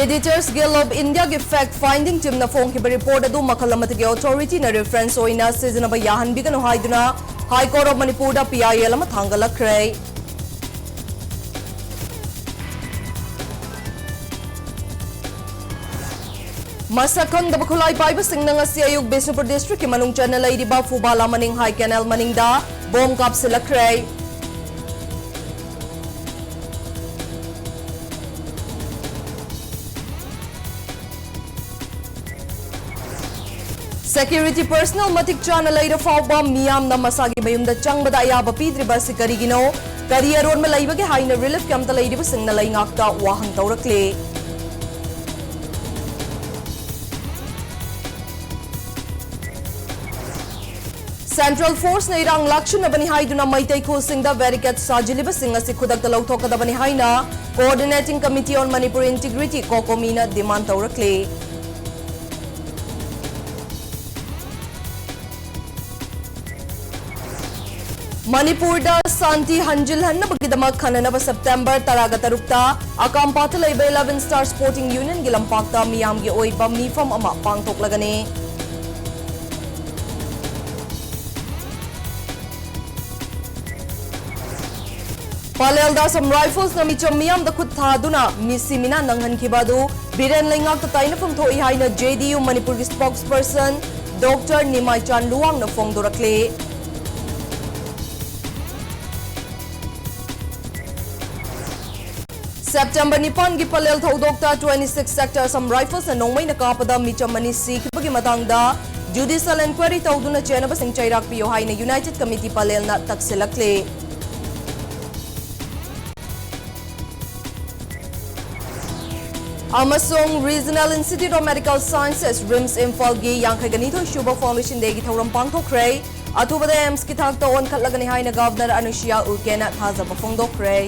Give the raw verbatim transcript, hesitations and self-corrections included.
Editors Guild of Indiaꯒꯤ fact finding teamꯅ ꯐꯣꯡꯈꯤꯕ report ꯑꯗꯨ ꯃꯈꯜ ꯑꯃꯠꯇꯒꯤ authorityꯅ reference ꯑꯣꯏꯅ ꯁꯤꯖꯤꯟꯅꯕ ꯌꯥꯍꯟꯕꯤꯒꯅꯨ ꯍꯥꯏꯗꯨꯅ High Court of Manipurꯗ P I L ꯑꯃ ꯊꯥꯡꯒꯠꯂꯛꯈ꯭ꯔꯦ꯫ ꯃꯁꯛ ꯈꯪꯗꯕ ꯈꯨꯠꯂꯥꯏ ꯄꯥꯏꯕꯁꯤꯡꯅ ꯉꯁꯤ ꯑꯌꯨꯛ ꯕꯤꯁꯅꯨꯄꯨꯔ districtꯀꯤ ꯃꯅꯨꯡ ꯆꯟꯅ ꯂꯩꯔꯤꯕ ꯐꯨꯕꯥꯂꯥ ꯃꯅꯤꯡ High Canal ꯃꯅꯤꯡꯗ bomb ꯀꯥꯞꯁꯤꯜꯂꯛꯈ꯭ꯔꯦ꯫ Security personnel ꯃꯇꯤꯛ ꯆꯥꯅ ꯂꯩꯔ ꯐꯥꯎꯕ ꯃꯤꯌꯥꯝꯅ ꯃꯁꯥꯒꯤ ꯃꯌꯨꯝꯗ ꯆꯪꯕꯗ ꯑꯌꯥꯕ ꯄꯤꯗ꯭ꯔꯤꯕ ꯑꯁꯤ ꯀꯔꯤꯒꯤꯅꯣ? ꯀꯔꯤ ꯑꯔꯣꯟꯕ ꯂꯩꯕꯒꯦ ꯍꯥꯏꯅ relief campꯇ ꯂꯩꯔꯤꯕꯁꯤꯡꯅ ꯂꯩꯉꯥꯛꯇ ꯋꯥꯍꯪ ꯇꯧꯔꯛꯂꯤ꯫ Central forceꯅ ꯏꯔꯥꯡ ꯂꯥꯛꯁꯤꯟꯅꯕꯅꯤ ꯍꯥꯏꯗꯨꯅ ꯃꯩꯇꯩ ꯈꯨꯜꯁꯤꯡꯗ barricade ꯁꯥꯖꯤꯜꯂꯤꯕꯁꯤꯡ ꯑꯁꯤ ꯈꯨꯗꯛꯇ ꯂꯧꯊꯣꯛꯀꯗꯕꯅꯤ ꯍꯥꯏꯅ Coordinating Committee on Manipur Integrity, COCOMIꯅ demand ꯇꯧꯔꯛꯂꯤ꯫ ꯃꯅꯤꯄꯨꯔꯗ ꯁꯥꯟꯇꯤ ꯍꯟꯖꯤꯜꯍꯟꯅꯕꯒꯤꯗꯃꯛ ꯈꯟꯅꯅꯕ September ꯇꯔꯥꯒ ꯇꯔꯨꯛꯇ ꯑꯀꯥꯝꯄꯥꯠꯇ ꯂꯩꯕ Eleven Star Sporting Unionꯒꯤ ꯂꯝꯄꯥꯛꯇ ꯃꯤꯌꯥꯝꯒꯤ ꯑꯣꯏꯕ ꯃꯤꯐꯝ ꯑꯃ ꯄꯥꯡꯊꯣꯛꯂꯒꯅꯤ꯫ ꯄꯂꯦꯜꯗ Assam Riflesꯅ ꯃꯤꯆꯝ ꯃꯤꯌꯥꯝꯗ ꯈꯨꯠ ꯊꯥꯗꯨꯅ ꯃꯤꯁꯤ ꯃꯤꯅꯥ ꯅꯪꯍꯟꯈꯤꯕ ꯑꯗꯨ ꯕꯤꯔꯦꯟ ꯂꯩꯉꯥꯛꯇ ꯇꯥꯏꯅꯐꯝ ꯊꯣꯛꯏ ꯍꯥꯏꯅ J D U ꯃꯅꯤꯄꯨꯔꯒꯤ spokesperson Doctor ꯅꯤꯃꯥꯏꯆꯥꯟ ꯂꯨꯋꯥꯡꯅ ꯐꯣꯡꯗꯣꯔꯛꯂꯤ꯫ September ꯅꯤꯄꯥꯟꯒꯤ Pallel ꯊꯧꯗꯣꯛꯇ twenty six sector Assam Riflesꯅ ꯅꯣꯡꯃꯩꯅ ꯀꯥꯞꯄꯗ ꯃꯤꯆꯝ ꯑꯅꯤ ꯁꯤꯈꯤꯕꯒꯤ ꯃꯇꯥꯡꯗ judicial enquiry ꯇꯧꯗꯨꯅ ꯆꯦꯟꯅꯕꯁꯤꯡ ꯆꯩꯔꯥꯛ ꯄꯤꯌꯨ ꯍꯥꯏꯅ United Committee ꯄꯂꯦꯜꯅ ꯇꯛꯁꯤꯜꯂꯛꯂꯤ꯫ ꯑꯃꯁꯨꯡ Regional Institute of Medical Sciences, RIMS ꯏꯝꯐꯥꯜꯒꯤ ꯌꯥꯡꯈꯩꯒ ꯅꯤꯊꯣꯏ ꯁꯨꯕ Foundation Dayꯒꯤ ꯊꯧꯔꯝ ꯄꯥꯡꯊꯣꯛꯈ꯭ꯔꯦ꯫ ꯑꯊꯨꯕꯗ AIIMSꯀꯤ ꯊꯥꯛꯇ ꯑꯣꯟꯈꯠꯂꯒꯅꯤ ꯍꯥꯏꯅ Governor ꯑꯅꯨꯁꯨꯏꯌꯥ ꯎꯏꯀꯦꯅ ꯊꯥꯖꯕ ꯐꯣꯡꯗꯣꯛꯈ꯭ꯔꯦ꯫